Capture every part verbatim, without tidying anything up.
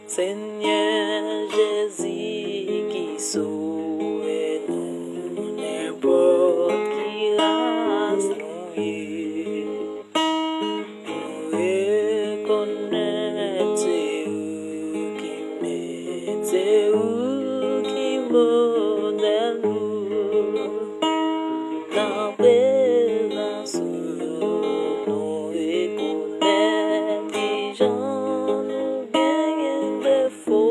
Senyè Jezi ki sove nou, nenpòt ki ras nou ye, nou rekonèt se ou ki mèt, se ou ki modèl nou. Nan prezans ou, nou rekonèt kijan nou genyen defo.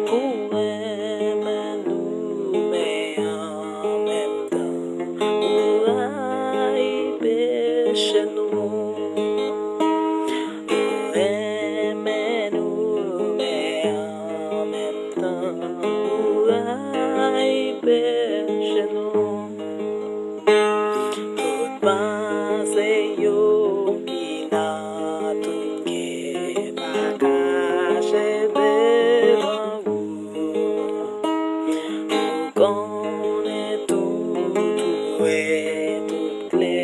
Ou renmen nou, men an menm tan, ou rayi peche nou. Ou renmen nou, men an menm tan, ou rayi peche nou. Tout panse yo ki nan tout kè pa kache devan ou. Ou konnen tout, ou wè tout klè,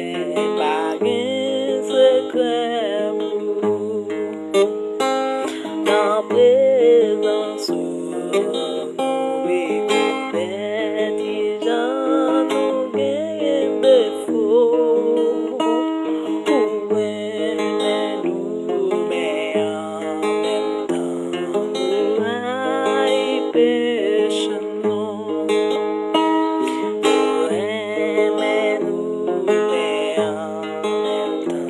pa gen sekrè pou ou. Nan prezans ou, nou rekonèt kijan nou genyen defo. Ou renmen nou, men an menm tan, ou rayi peche nou. Ou renmen nou, men an menm tan,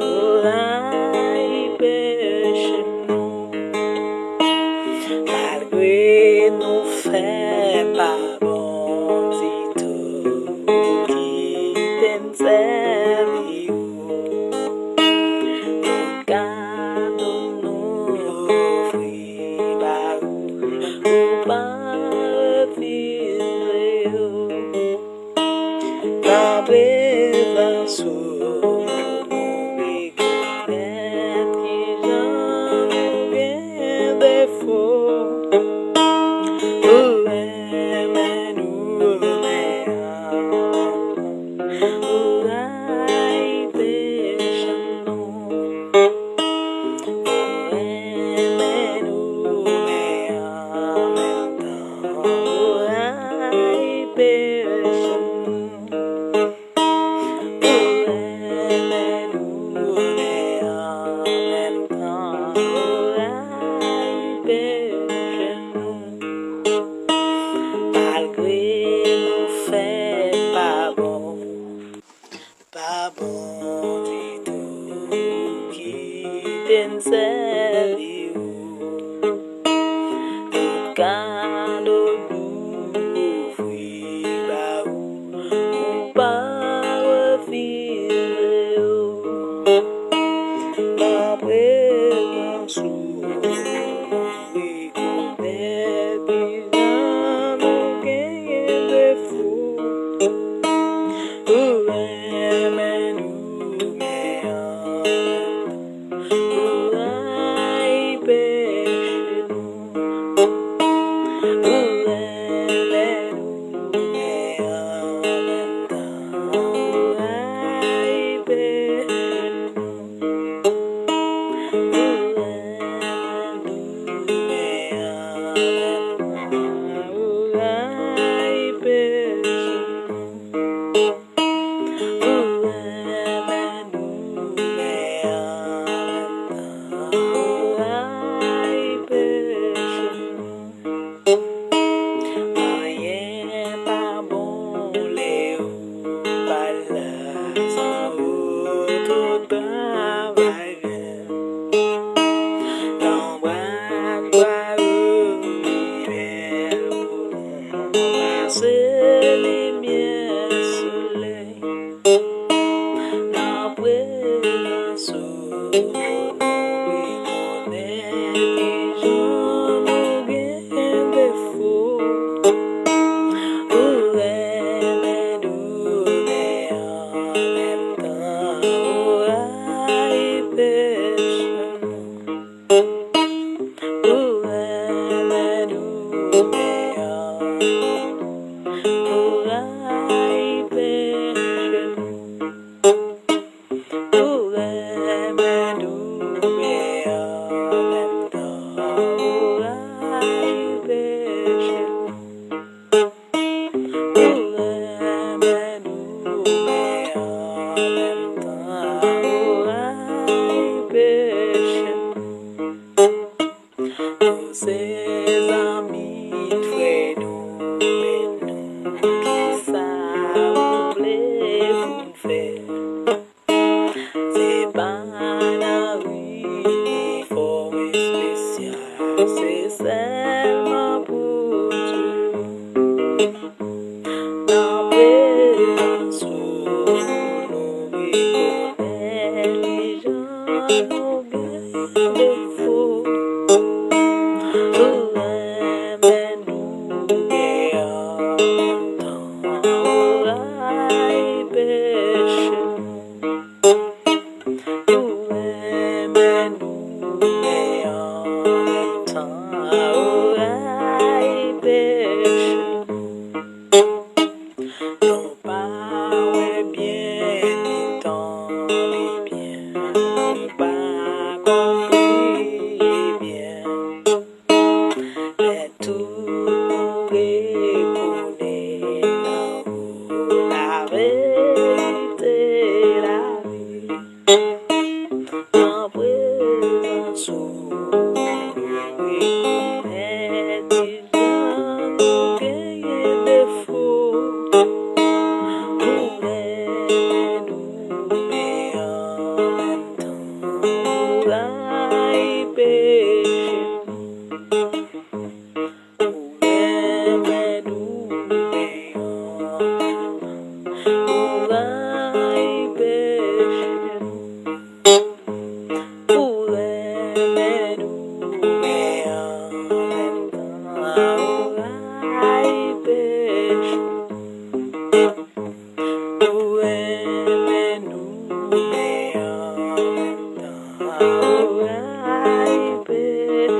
ou rayi peche nou. Malgre nou fè pa bon ditou, ou kite n sèvi ou. Tout kado nou ofri ba ou, ou pa refize yo. Nan prezans ou, nou rekonèt kijan nou gen defo. Ou renmen nou, men an menm tan, ou rayi peche nou. Ou renmen nou, men an menm tan, ou rayi peche nou. Ou renmen nou, men an menm tan, ou rayi peche nou. Malgre nou fè pa bon, pa bon ditou, ou kite n sèvi ou. Tout kado nou ofri ba ou, ou pa refize yo. Nan prezans ou, nou rekonèt kijan nou genyen defo. Ou renmen nou, men an menm tan, ou rayi peche nou. Ou renmen nou, men an menm tan, ou rayi peche nou. Ou renmen nou, men an menm tan, ou rayi peche nou. Ou renmen nou, men an menm tan, ou rayi peche nou. Anyen pa bon lè ou pa la san ou tout travay vin. Nan bwa dwat ou pi bèl pou nou pase limyè solèy. Nan prezans ou, nou rekonèt kijan nou gen defo. Ou renmen nou, men an menm tan, ou rayi peche nou. Ou renmen nou, men an menm tan, ou rayi peche nou. Ou renmen nou, Se pa lari ki fè w espesyal, se sèlman pou Dye. Nan prezans ou, nou rekonèt li jan nou gen defo. Ou renmen nou, men an menm tan, ou rayi peche nou. Ou renmen nou, men an menm tan, ou rayi peche nou. Nou pa wè byen, ni tande byen, nou pa konpri byen. Men tout nou rekonèt nan ou laverite, lavi. Nan prezans ou, nou rekonèt deja nou genyen defo. Ou renmen nou, men an menm tan, ou rayi peche nou. Ou renmen nou, men an menm tan, ou rayi peche nou. Ou renmen nou, men an menm tan, ou rayi peche nou. Ou renmen nou, men an menm tan, ou rayi peche nou. Ou renmen nou, men an menm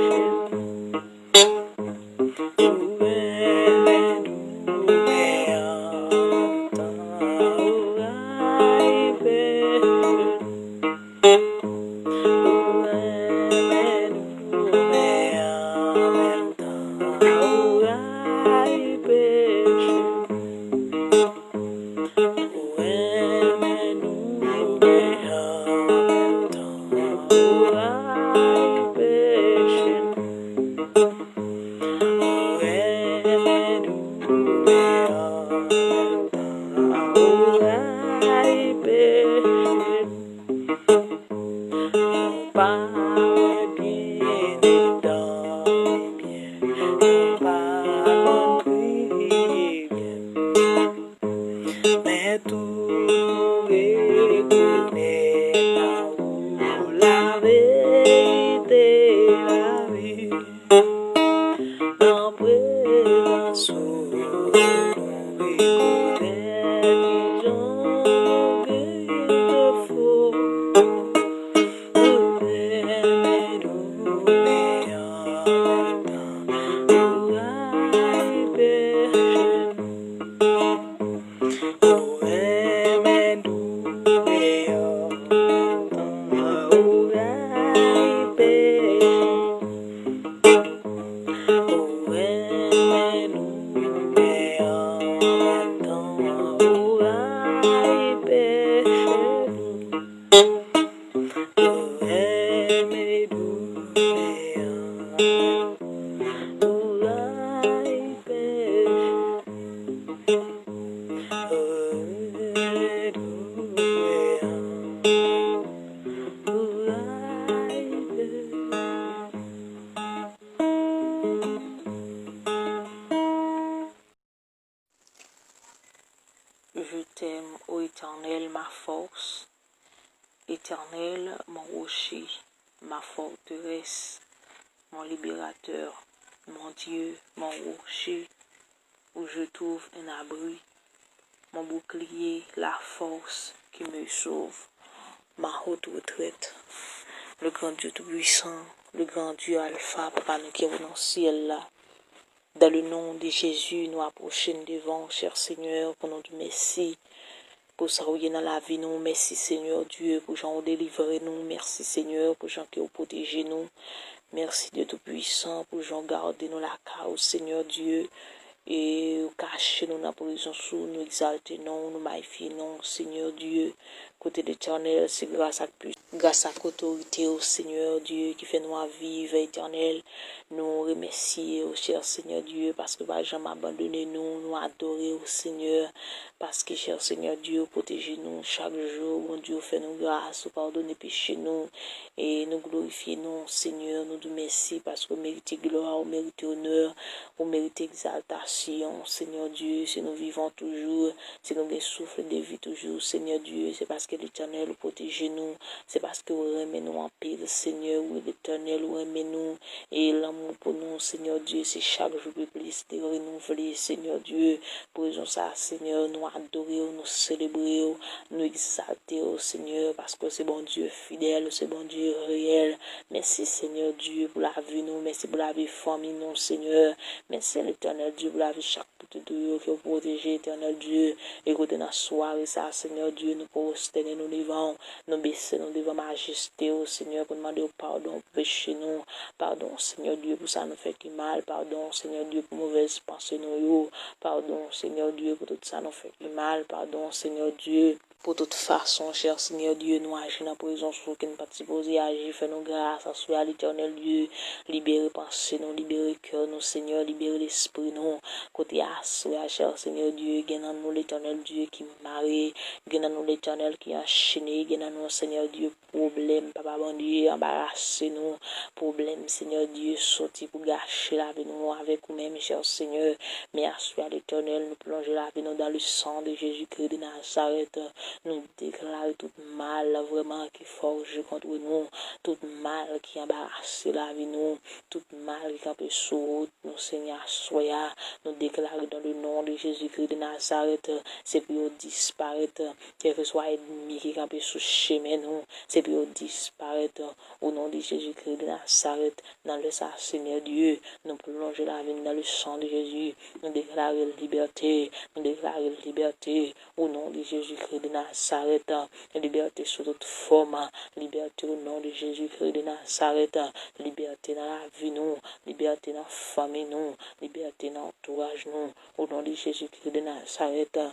tan, ou rayi peche nou. Ou renmen nou, men an menm tan, ou rayi peche nou. Ou renmen nou, men an menm tan, ou rayi peche nou. Ou renmen nou, men an menm tan, ou rayi peche nou. Nou pa wè byen, ni tande byen, nou pa konpri byen. Men tout nou rekonèt nan ou laverite, lavi. Nan prezans ou, nou rekonèt kijan nou genyen defo. Ou renmen nou, men an menm tan, ou rayi peche nou. Ou renmen nou, men an menm tan, ou rayi peche nou. Ou renmen nou, men an menm tan, ou rayi peche nou. Ou renmen nou, men an menm tan, ou rayi peche nou. Ou renmen nou, men an menm tan, ou rayi peche nou. Je t'aime, ô Éternel, ma force. Éternel, mon rocher, ma forteresse, mon libérateur, mon Dieu, mon rocher, où je trouve un abri, mon bouclier, la force qui me sauve, ma haute retraite. Le grand Dieu Tout-Puissant, le grand Dieu Alpha, Papa nou ki nan syèl la, dans le nom de Jésus, nou apwoche n devan w, chè Senyè, pou nou di w mèsi pou sa w ye nan lavi nou. Mèsi, Senyè Dye, pou jan w delivre nou. Mèsi, Senyè, pou jan ke w pwoteje nou. Mèsi, Dye Toupwisan, pou jan w gade nou lakay ou, Senyè Dye. E ou kache nou nan prezans ou, nou egzalte non w, nou mayifye non w, Senyè Dye. Kote Letènèl, se gras ak pwisans Gras ak otorite w, Senyè Dye, ki fè nou ap viv, Etènèl, nou remèsye w, chè Senyè Dye, paske w pa janm abandone nou. Nou adore w, Senyè, paske, chè Senyè Dye, ou pwoteje nou chak jou. Bondye, ou fè nou gras, ou padone peche nou, e nou glorifye non w, Senyè. Nou di w mèsi paske ou merite glwa, ou merite onè, ou merite egzaltasyon, Senyè Dye. Si nou vivan toujou, si nou gen souf de vi toujou, Senyè Dye, se paske Letènèl ou pwoteje nou. Se paske ou renmen nou anpil, Senyè. Wi, Letènèl, ou renmen nou. E lanmou pou nou, Senyè Dye, se chak jou pi plis li renouvle, Senyè Dye. Pou rezon sa a, Senyè, nou adore w, nou selebre w, nou egzalte w, Senyè, paske w se Bondye fidèl, ou se Bondye reyèl. Mèsi, Senyè Dye, pou lavi nou. Mèsi pou lavi fanmi nou, Senyè. Mèsi, Letènèl Dye, pou lavi chak pitit ou yo ke w pwoteje, Etènèl Dye. E kote nan sware sa a, Senyè Dye, nou pwostène nou devan w, nou bese nou devan majeste w, Senyè, pou n mande w padon pou peche nou. Padon, Senyè Dye, pou sa nou fè ki mal. Padon, Senyè Dye, pou movèz panse nou yo. Padon, Senyè Dye, pou tout sa nou fè ki mal. Padon, Senyè Dye, pou tout fason, chè Senyè Dye, nou aji nan prezans ou ke n pa t sipoze aji. Fè nou gras aswè a, Letènèl Dye. Libere panse nou, libere kè nou, Senyè, libere lespri nou. Kote aswè a, chè Senyè Dye, gen nan nou, Letènèl Dye, ki mare, gen nan nou, Letènèl, ki anchene, gen nan nou, Senyè Dye, pwoblèm, Papa Bondye, anbarase nou. Pwoblèm, Senyè Dye, soti pou gache lavi nou avèk ou menm, chè Senyè. Men aswè a, Letènèl, nou plonje lavi nou dans le sang de Jésus-Christ de Nazareth. Nou deklare tout mal vrèman ki fòje kont nou, tout mal ki anbarase lavi nou, tout mal ki kanpe sou wout nou, Senyè, aswè a, nou deklare dans le nom de Jésus-Christ de Nazareth, se pou yo disparèt, kèlkeswa ènmi ki kanpe sou chemen nou, se pou yo disparèt, o non de Jezi Kris de Nazarèt, nan lè sa, Senyè Dye, nou plonje lavi nou dans le sang de Jésus, nou deklare libète, nou deklare libète, o non de Jezi Kris de Nazarèt, libète sou tout fòm, libète o non de Jezi Kris de Nazarèt, libète nan lavi nou, libète nan fanmi nou, libète nan antouraj nou, o non de Jezi Kris de Nazarèt.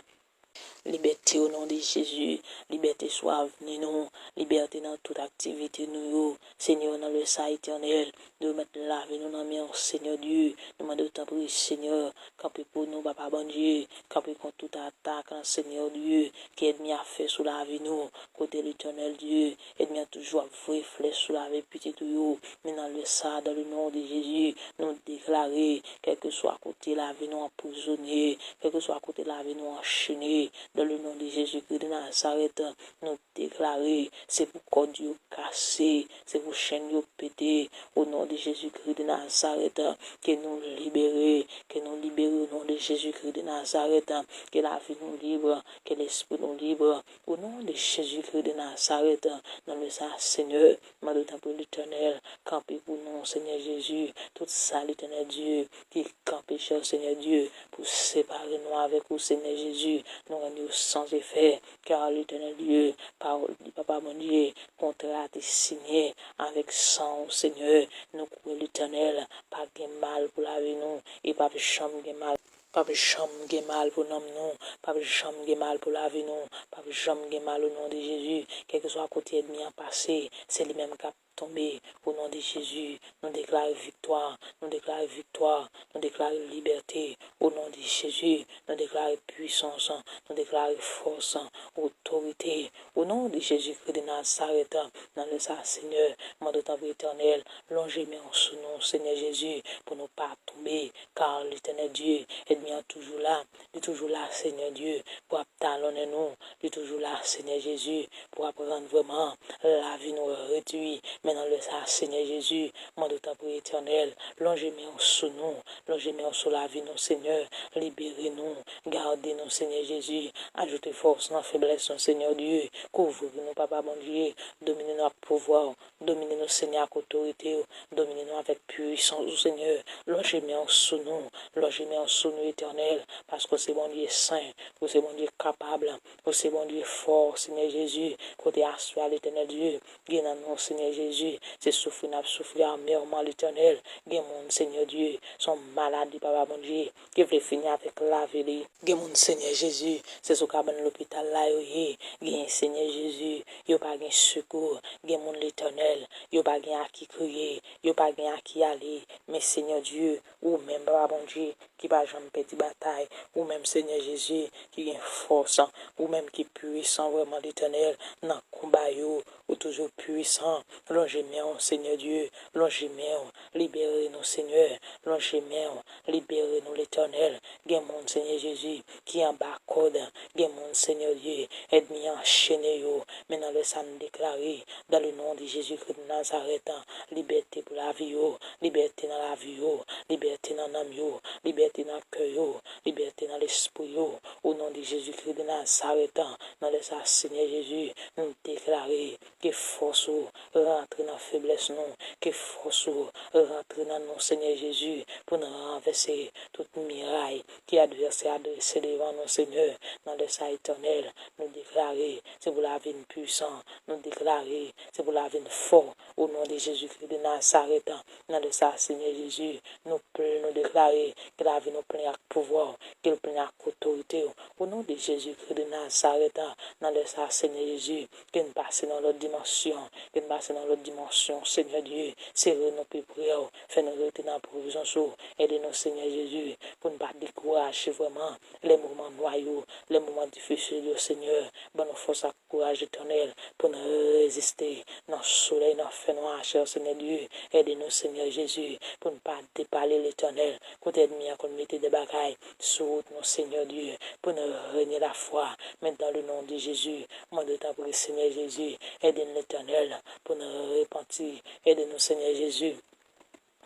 Libète o non de Jezi, libète sou avni nou, libète nan tout aktivite nou yo. Senyè, nan lè sa, Etènèl, nou remèt lavi nou nan men w, Senyè Dye. Nou mande w, tanpri, Senyè, kanpe pou nou, Papa Bondye, kanpe kont tout atak, Senyè Dye, ke ènmi a fè sou lavi nou. Kote Letènèl Dye, ènmi an toujou ap voye flèch sou lavi pitit ou yo. Men nan lè sa, dans le nom de Jésus, nou deklare, kèlkeswa kote lavi nou anprizone, kèlkeswa kote lavi nou anchene, dans le nom de Jésus-Christ de Nazareth, nou deklare, se pou kòd yo kase, se pou chenn yo pete, o non de Jezi Kris de Nazarèt, ke nou libere, ke nou libere o non de Jezi Kris de Nazarèt, ke lavi nou lib, ke lespri nou lib, o non de Jezi Kris de Nazarèt, nan lè sa, Senyè, mande w tanpri Letènèl, kanpe pou nou, Senyè Jezi, tout sa, Letènèl Dye, ki kanpe, chè Senyè Dye, pou separe nou avèk ou, Senyè Jezi, nou rann yo san efè, kar Letènèl Dye, pawòl di Papa Bondye, kontra a te siyen avèk san w, Senyè, nou kwè, Letènèl, pa gen mal pou lavi nou, e p ap janm gen mal. P ap janm gen mal pou nanm nou, p ap janm gen mal pou lavi nou, p ap janm gen mal o non de Jezi. Kèlkeswa kote ènmi an pase, se li menm k ap tonbe. O non de Jezi, nou deklare viktwa, nou deklare viktwa, nou deklare libète. O non de Jezi, nou deklare pwisans, nou deklare fòs, otorite. O non de Jezi Kris de Nazarèt, nan lè sa, Senyè, mande w tanpri Etènèl, lonje men w sou nou, Senyè Jezi, pou nou pa tonbe, kar Letènèl Dye, ènmi an toujou la, li toujou la, Senyè Dye, pou ap talonnen nou, li toujou la, Senyè Jezi, pou ap rann vrèman lavi nou redui. Men nan lè sa, Senyè Jezi, mande w tanpri Etènèl, lonje men w sou nou, lonje men w sou lavi nou, Senyè, libere nou, gade nou, Senyè Jezi, ajoute fòs nan feblès nou, Senyè Dye, kouvri nou, Papa Bondye, domine nou ak pouvwa w, domine nou, Senyè, ak otorite w, domine nou avèk pwisans ou, Senyè. Lonje men w sou nou, lonje men w sou nou, Etènèl, paske w se Bondye sen, ou se Bondye kapab, ou se Bondye fò, Senyè Jezi. Kote aswè a, Letènèl Dye, gen nan nou, Senyè Jezi. Jezi, se soufri n ap soufri amèman, Letènèl. Gen moun, Senyè Dye, se yon maladi, Papa Bondye, ki vle fini avèk lavi li. Gen moun, Senyè Jezi, se sou kabann lopital la yo ye. Gen, Senyè Jezi, yo pa gen sekou. Gen moun, Letènèl, yo pa gen a ki kriye, yo pa gen a ki ale. Men, Senyè Dye, ou menm, Papa Bondye, ki pa janm pèdi batay. Ou menm, Senyè Jezi, ki gen fòs. Ou menm ki pwisan vrèman, Letènèl, nan konba yo. Ou toujou pwisan. Lonje men w, Senyè Dye. Lonje men w. Libere nou, Senyè. Lonje men w. Libere nou, Letènèl. Gen moun, Senyè Jezi, ki anba kòd. Gen moun, Senyè Dye, ènmi an anchene yo. Men nan lè sa, n deklare, dans le nom de Jésus-Christ de Nazareth, libète pou lavi yo, libète nan lavi yo, libète nan nanm yo, libète nan kè yo, libète nan lespri yo. O non de Jezikri de Nazarèt, nan lè sa, Senyè Jezi, nou deklare ke fòs ou rantre nan feblès nou, ke fòs ou rantre nan nou, Senyè Jezi, pou n ranvèse tout miray ke advèsè a drese devan nou, Senyè. Nan lè sa, Etènèl, nou deklare, se pou lavi n pwisan, nou deklare, se pou lavi n fò, o non de Jezikri de Nazarèt. Nan lè sa, Senyè Jezi, nou plen, nou deklare ke lavi nou plen ak pouvwa w, ke l plen ak otorite w. O non de Jezikri de Nazarèt, nan lè sa, Senyè Jezi, ke n pase nan lòt dimansyon, ke n pase nan lòt dimansyon, Senyè Dye, sere nou pi pre w, fè nou rete nan prezans ou, ede nou, Senyè Jezi, pou n pa dekouraje vrèman, lè moman nwa yo, lè moman difisil yo, Senyè, ban nou fòs ak kouraj, Etènèl, pou n reziste nan solèy, nan fènwa, chè Senyè Dye. Ede nou, Senyè Jezi, pou n pa depale, Letènèl. Kote ènmi an konn mete de bagay sou wout nou, Senyè Dye, pou n renye lafwa. Men dans le nom de Jésus, mande tanpri, Senyè Jezi, ede n, Letènèl, pou n repanti. Ede nou, Senyè Jezi,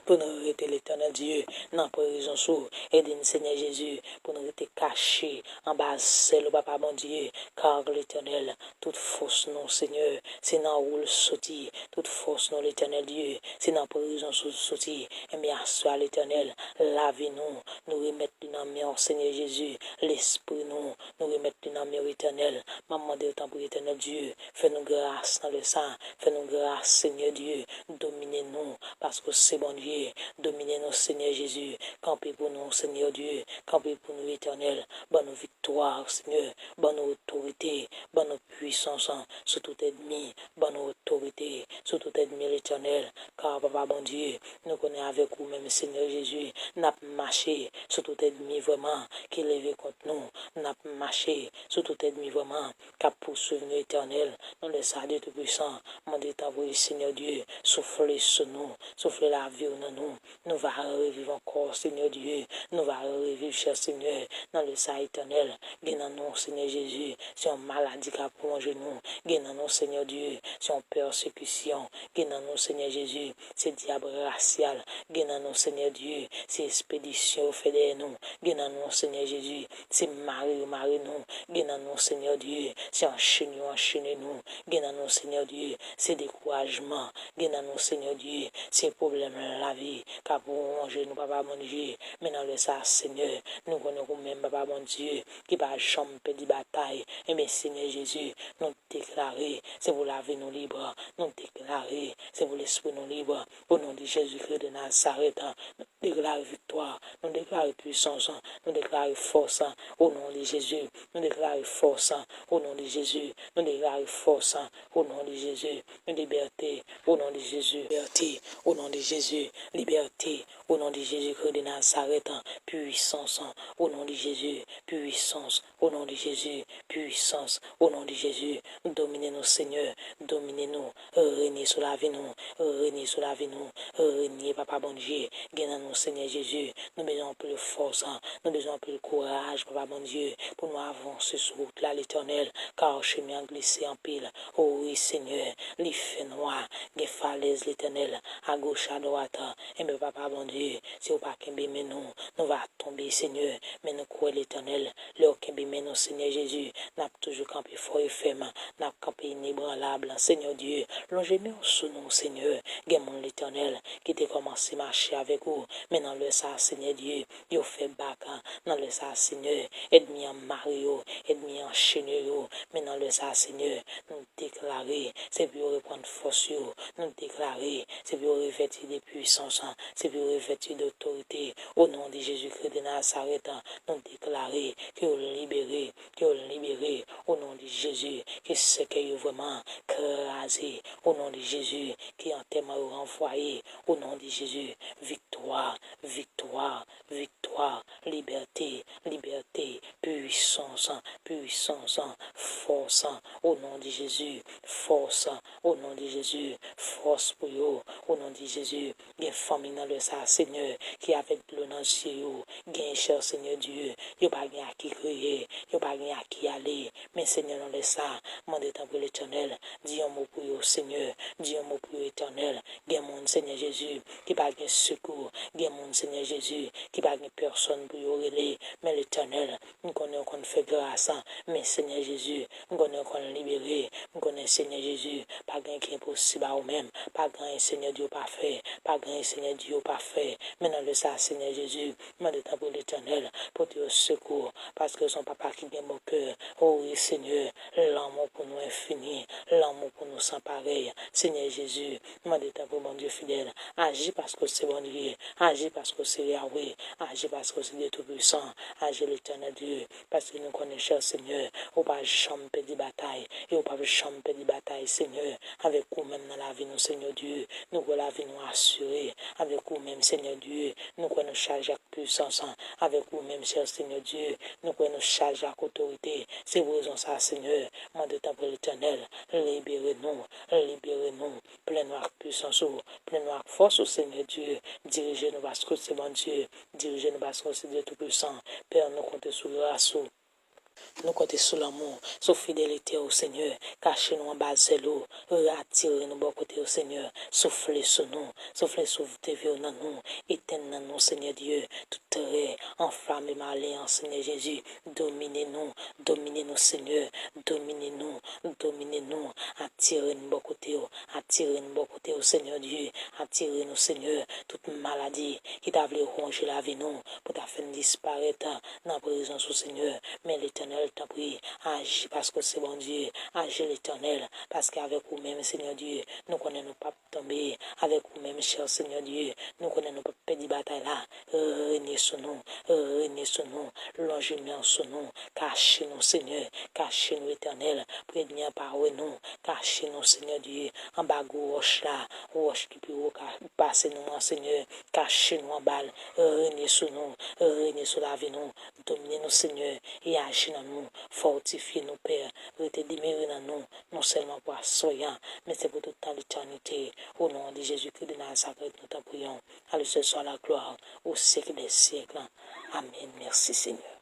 pou n rete, Letènèl Dye, nan prezans ou. Ede n, Senyè Jezi, pou n rete kache anba zèl ou, Papa Bondye, kar, Letènèl, tout fòs nou, Senyè, se nan ou l soti. Tout fòs nou, Letènèl Dye, se nan prezans ou l soti. Enben, aswè a, Letènèl, lavi nou, nou remèt li nan men w, Senyè Jezi. Lespri nou, nou remèt li nan men w, Etènèl. M ap mande w, tanpri, Etènèl Dye, fè nou gras nan lè sa. Fè nou gras, Senyè Dye. Domine nou, paske w se Bondye. Domine nou, Senyè Jezi. Kanpe pou nou, Senyè Dye. Kanpe pou nou, Etènèl. Ban nou viktwa, Senyè. Ban nou otorite. Ban nou pwisans sou tout ènmi. Ban nou otorite sou tout ènmi, Letènèl. Kar, Papa Bondye, nou konnen avèk ou menm, Senyè Jezi, n ap mache sou tout ènmi vrèman ki leve kont nou. N ap mache sou tout ènmi vrèman k ap pouswiv nou, Etènèl. Nan lè sa, Dye Toupisan, mande tanpri, Senyè Dye, soufle sou nou, soufle lavi w nan nou. Nou va reviv ankò, Senyè Dye. Nou va reviv, chè Senyè. Nan lè sa, Etènèl, gen nan nou, Senyè Jezi, se yon maladi k ap wonje nou. Gen nan nou, Senyè Dye, se yon pèsekisyon. Gen nan nou, Senyè Jezi, se dyab rasyal. Gen nan nou, Senyè Dye, se espedisyon yo fè dèyè nou. Gen nan nou, Senyè Jezi, se mare yo mare nou. Gen nan nou, Senyè Dye, se anchene yo anchene nou. Gen nan nou, Senyè Dye, se dekourajman. Gen nan nou, Senyè Dye, se pwoblèm lavi k ap wonje nou, Papa Bondye. Men nan lè sa, Senyè, nou konnen ou menm, Papa Bondye, ki pa janm pèdi batay. Enben, Senyè Jezi, nou deklare, se pou lavi nou lib. Nou deklare, se pou lespri nou lib. O non de Jezikri de Nazarèt, nou deklare viktwa, nou deklare pwisans, nou deklare fòs. O non de Jezi, nou deklare fòs. O non de Jezi, nou deklare fòs. O non de Jezi, libète. O non de Jezi, libète. O non de Jezi, libète. O non de Jezikri de Nazarèt, pwisans. O non de Jezi, pwisans. O non de Jezi, pwisans. O non de Jezi, domine nou, Senyè. Domine nou. Renye sou lavi nou. Renye sou lavi nou. Renye, Papa Bondye. Gen nan nou, Senyè Jezi. Nou bezwen anpil fòs. Nou bezwen anpil kouraj, Papa Bondye, pou nou avanse sou wout la, Letènèl. Kar chemen an glise anpil. O wi, Senyè. Li fè nwa. Gen falèz, Letènèl. Agoch, adwat. Enben, Papa Bondye, si w pa kenbe men nou, nou va tonbe, Senyè. Men nou kwè, Letènèl, lè w kenbe men nou, Senyè Jezi, n ap toujou kanpe fò e fèm, n ap kanpe inebranlab, Senyè Dye. Lonje men w sou nou, Senyè. Gen moun, Letènèl, ki te kòmanse mache avèk ou, men nan lè sa a, Senyè Dye, yo fè bak. Nan lè sa a, Senyè, ènmi an mare yo, ènmi an chene yo, men nan lè sa a, Senyè, nou deklare, se pou yo reprann fòs yo. Nou deklare, se pou yo revèti de pwisans, se pou yo revèti de otorite. O non de Jezi Kris de Nazarèt, nou deklare ke yo libere, ke yo libere. O non de Jezi, ke sèkèy yo vrèman kraze. O non de Jezi, ke antèman yo ranvwaye. O non de Jezi, viktwa, viktwa, viktwa, libète, libète, pwisans, pwisans, fòs, o non de Jezi, fòs, o non de Jezi, fòs pou yo, o non de Jezi. Gen fanmi nan lè sa a, Senyè, ki avèk dlo nan zye yo, gen chè, Senyè Dye, yo pa gen a ki kriye, yo pa gen a ki ale, men, Senyè, nan lè sa a, mande tanpri, Letènèl, di yon mo pou yo, Senyè, di yon mo pou yo, Etènèl. Gen moun, Senyè Jezi, ki pa gen sekou. Gen moun, Senyè Jezi, ki pa gen pèsòn pou yo rele. Men Letènèl, m konnen w konn fè gras. Men Senyè Jezi, m konnen w konn libere. M konnen, Senyè Jezi, pa gen ki enposib a ou menm. Pa gen anyen, Senyè Dye, ou pa fè. Pa gen anyen, Senyè Dye, ou pa fè. Men nan lè sa a, Senyè Jezi, mande tanpri, Letènèl, pote yo sekou, paske w se yon papa ki gen bon kè. O wi, Senyè, lanmou pou nou enfini, lanmou pou nou san parèy. Senyè Jezi, mande tanpri, Bondye fidèl, aji paske w se Bondye, aji paske w se Yawe, aji paske w se Dye Toupisan, aji, Letènèl Dye, paske nou konnen, chè Senyè, ou pa janm pèdi batay, e ou p ap janm pèdi batay, Senyè, avèk ou menm nan lavi nou, Senyè Dye. Nou kwè lavi nou asire avèk ou menm, Senyè Dye. Nou kwè nou chaje ak pwisans avèk ou menm, chè Senyè Dye. Nou kwè nou chaje ak otorite. Se pou rezon sa a, Senyè, mande tanpri, Letènèl, libere nou, libere nou. Plen nou ak pwisans ou, plen nou ak fòs ou, Senyè Dye. Dirije nou paske w se Bondye. Dirije nou paske w se Dye Toupisan. Pè, nou konte sou gras ou. Nou konte sou lanmou, sou fidelite w, Senyè. Kache nou anba zèl ou. Atire nou bò kote w, Senyè. Soufle sou nou. Soufle sou V T V w nan nou. Etenn nan nou, Senyè Dye, tout trè anflame malen an, Senyè Jezi. Domine nou. Domine nou, Senyè. Domine nou. Domine nou. Atire nou bò kote w. Atire nou bò kote w, Senyè Dye. Atire nou, Senyè. Tout maladi ki ta vle wonje lavi nou, pou ta fè n disparèt nan prezans ou, Senyè. Men Letènèl, tanpri, aji paske w se Bondye. Aji, Letènèl, paske avèk ou menm, Senyè Dye, nou konnen nou p ap tonbe. Avèk ou menm, chè Senyè Dye, nou konnen nou p ap pèdi batay la. Renye sou nou, renye sou nou, lonje men w sou nou, kache nou, Senyè, kache nou, Etènèl, pou ènmi an pa wè nou, kache nou, Senyè Dye, anba gwo wòch la, wòch ki pi wo ka pase nou an, Senyè, kache nou anba l, renye sou nou, renye sou lavi nou, domine nou, Senyè, e aji nan nou, fòtifye nou, Pè, rete demere nan nou, non sèlman pou aswè a, men se pou tout tan letènite. O non de Jezi Kris de Nazarèt, nou tanpri w. À lui seul soit la gloire au siècle des siècles. Amèn. Mèsi, Senyè.